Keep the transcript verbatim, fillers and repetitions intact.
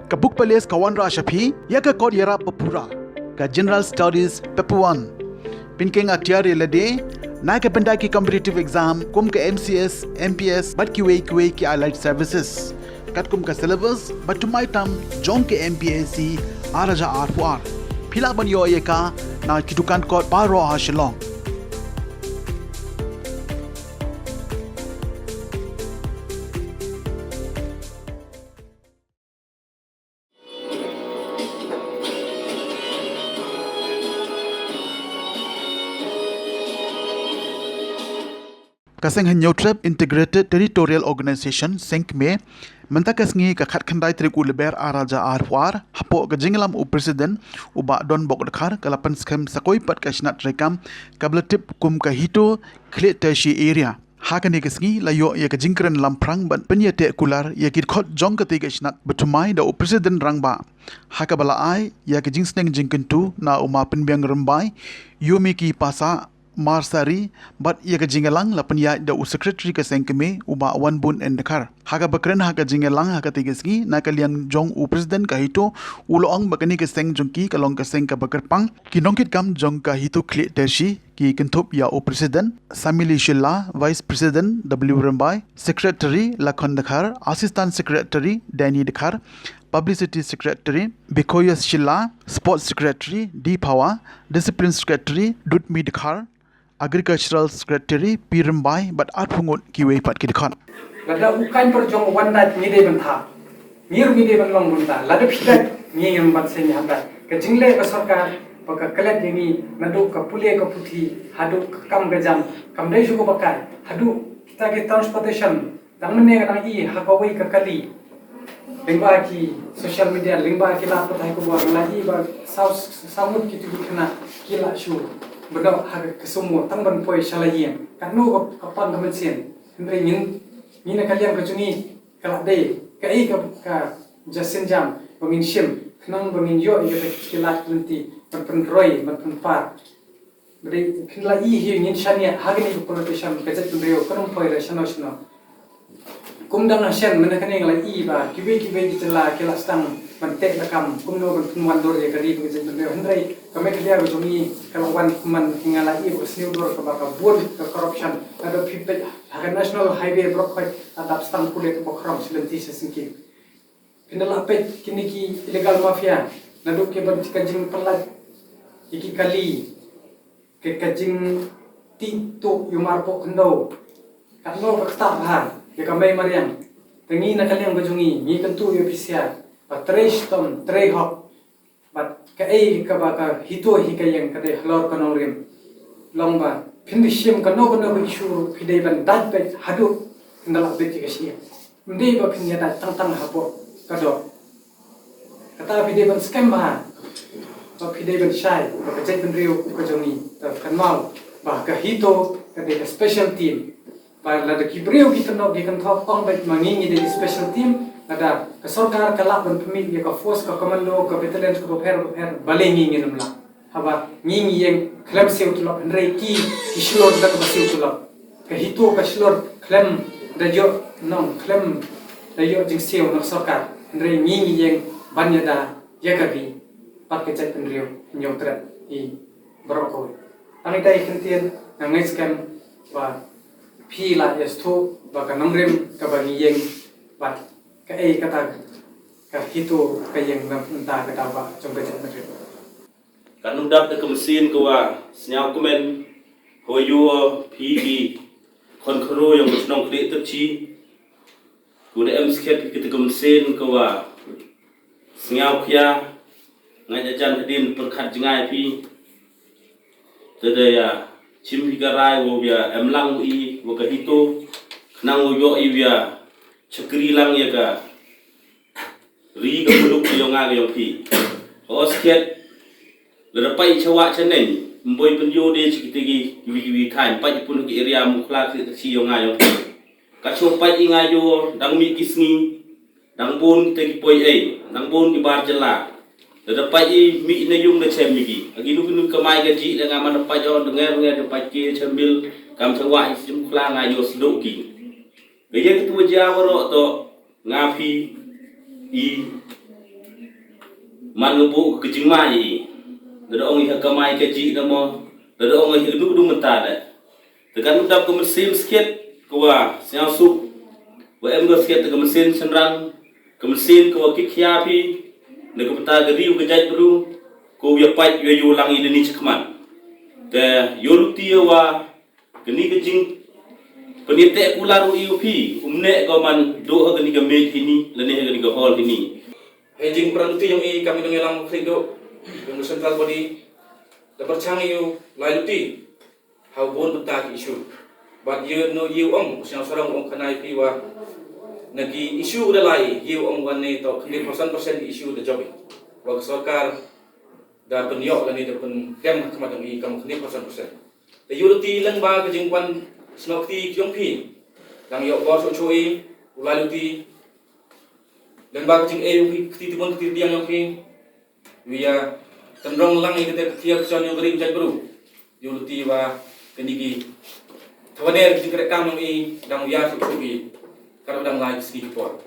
Ka Book Palace ka wanrah sha phi ïa ka kot ïarap ba pura, ka General Studies Paper One. Pynkheiñ atiar ïa lade na ka bynta ki competitive exam kum ka M C S, M P S bad kiwei kiwei ki allied services. Katkum ka syllabus ba thymmai tam jong ka M P S C ar hajar arphew ar. Phi lah ban ïoh ïa ka na ki dukan kot baroh ha Shillong. Ka seng Hynñiewtrep Integrated Territorial Organization, seng kmie, mynta ka sngi ka khatkhyndai tarik u Lber ar hajar arphew ar, hapoh ka jingïalam u President u Bah Donbok Dkhar, ka la pynskhem sa kawei pat ka shnat treikam kaba la tip kum ka HITO Khliehtyrshi Area. Ha kane ka sngi la ïoh ïa ka jingkren lamphrang ban pynïateh kular ïa ki dkhot jong katei ka shnat ba thymmai da u President Rangbah, ha kaba la ai ïa ka jingsneng jingkyntu na u Ma Pynbiang Rymbai, Yomiki Pasa Marsari, bad ïa ka jingïalang la pynïaid da u Secretary ka seng kmie u Bah Wanbun N Dkhar. Ha kaba kren ha ka jingïalang ha katei ka sngi na ka liang jong u President ka HITO, u la ong ba kane ka seng jong ki ka long ka seng kaba kyrpang. Ki nongkitkam jong ka HITO Khliehtyrshi ki kynthup ïa u President Samili Shylla, Vice President W Rymbai, Secretary Lakhon Dkhar, Assistant Secretary Danny Dkhar, Publicity Secretary Bikoyas Shylla, Sports Secretary D Phawa, Discipline Secretary Dudmi Dkhar, Agricultural Secretary P Rymbai bad arphew ngut kiwei pat ki dkhot. Lada u kaiñ por jong u wan dait ngi dei ban thap. Ngi ruh ngi dei ban long bynta. Lada phi dait ngi ngim ban seng hap dait. Ka jingleh ka sorkar ba ka klet ïa ngi naduh ka pule ka puthi haduh ka kam ka jam. Kam dei shuh kaba kai haduh kita ki transportation. Dang mynne nga dang i ha kawei ka kali lyngba ki social media, lyngba ki lad pathai khubor, nga la i ba saw, saw ngut kito ki khynnah ki la shu bynnoh ha ka sumo tang ban poi sha la ïing. Katno ka, ka pang ka mynsiem. Hynrei ngin, ngi na ka liang ka jong ngi ka la dei kaei ka, ka jingsienjam ba ngin shim khnang ba ngin ïoh ïa kata ki lad ki lynti ban pynroi ban pynpar. Ba dei phin la i hi ngin shaniah ha kane ka politician ka jaitbynriew kan ym poi re shano shano. Kum dang hashen mynne kane nga la i ba kiwei kiwei ki jylla ki la sdang ban teh lakam kumno ban pynwandur ïa ka ri ka jaitbynriew, hynrei ka Meghalaya ka jong ngi ka la wan kumne. Nga la i ba ka sniew dur kaba ka bun ka corruption. Lada phi peit ha ka National Highway baroh khoit la dap sdang pule kaba khrom shi lynti shi syngkien. Phin da la peit kine ki illegal mafia naduh kiban ka jingpynlait ïa ki kali, ka, ka jingtih tuh ïa u marpoh khyndew. Katno ka ktah bha ïa ka mei mariang. Te ngi na ka liang ka jong ngi ngi kyntu ïa u P C R ba trei shitom trei hok. Bad kaei kaba ka HITO hi ka ïeng ka dei halor ka nongrim. Long ba phin da shim kano kano ka issue ruh phi dei ban dait beit haduh phin da lah beit ïa ka shyieng. Ym dei ba phin ïa dait tang tang hapoh ka doh. Kata phi dei ban skhem bha ba phi dei ban shai ba ka jaitbynriew ka jong ngi. Te kynmaw ba ka HITO ka dei ka special team. Ba lada ki briew ki kynnoh ki kynthoh ong beit ma ngi ngi dei special team, lada ka sorkar ka lah ban pynmih ïa ka force, ka commando, ka battalion kaba pher bapher, balei ngi ngin ym lah? Haba ngi ngi ïeng khlem siew tulop, hynrei ki ki shlur da kaba siew tulop. Ka HITO ka shlur khlem da ïoh nong, khlem da ïoh jingsiew na ka sorkar, hynrei ngi ngi ïeng ban ïada ïa ka ri bad ka jaitbynriew Hynñiewtrep hi baroh kawei. Tang ita i kyntien nga ngeit skhem ba phi la ïa sngewthuh ba ka nongrim kaba ngi ïeng bad kaei kata ka HITO ka ïeng na mynta ka daw ba jong ka jaitbynriew. Kan ym dap da ka mynsiem ka wa sñiaw kmen ha wa ïoh phi ki khon khynroo yong ka chnong Khliehtyrshi. Ku da em skhet ki kata ka mynsiem ka wa sñiaw khia, nga ja jan hadien pyrkhat jngai phi. Te da ya chim phi ka rai wa ya em lang wa i wa ka HITO, khnang wa yoh i wa ya chakri lang ya ka ri ka muluk ka yong nga ka yong phi. Ka os khet, lada pait cha wa cha neng, mboi pynyoh de chi kita ki wi wi thai, pait pun ki area Mukhla ki si yong nga yong phi. Ka cho pait i nga yo, dang mi ki sngi, dang bun kita ki poi ei, dang bun ki bar jela. Lada pait i mi na yung na chem mi ki. Agi nu nu ka mai ka ji da nga man pait yo, da nger nger da pait ki chem bil, kam cha wa i sim Mukhla nga yo sdok ki. Ka ya ki tu ja wa ro to, nga phi i Man nga buh ka jingma ïa i. Lada ong i ha kamai kajih da mo, lada ong i ha kadu kadu mynta de. Te kan dap ka mynsiem skit ka wa sngewsuk wa em ka skit, te ka mynsiem shynrang, ka mynsiem ka wa kit khia phi na ka bynta ka ri u ka jaitbru, ko u ïa pait ïa u lang i da ni chakmat. Te ïa u luti ïa wa kani ka jing pynïateh kular u i u phi, um neh ka man duh ha kani ka mej hini lane ha kani ka hall hini. Hei jingpyrshang luti jong i kam i dong ïalam khlieh duh jong ka central body da pyrshang ïa u lai luti ha u bun bynta ki issue. Bad ïa no ïa u ong u sngewsarong u ong khana ïa phi wa na ki issue da lai ïa u ong wan ne to khyndiat percent percent ki issue da jop i wa ka sorkar da pynïoh lane da pyndem ha khmat jong i kam khyndiat percent percent. Te ïa u luti leng ba ka jingwan sngewkti jong phi dang ïoh bor shuh shuh i u lai luti. Leng ba ka jingeh jong phi kti tibun kti tiang jong phi u ïa tynrong lang i kata ka khia ka shon jong ka ri ka jaitbru. Ïa u luti ba kani ki thawader ki jingkyrkhu kam jong i dang u ïa suk suk i ka dang lai ki sngi ki por.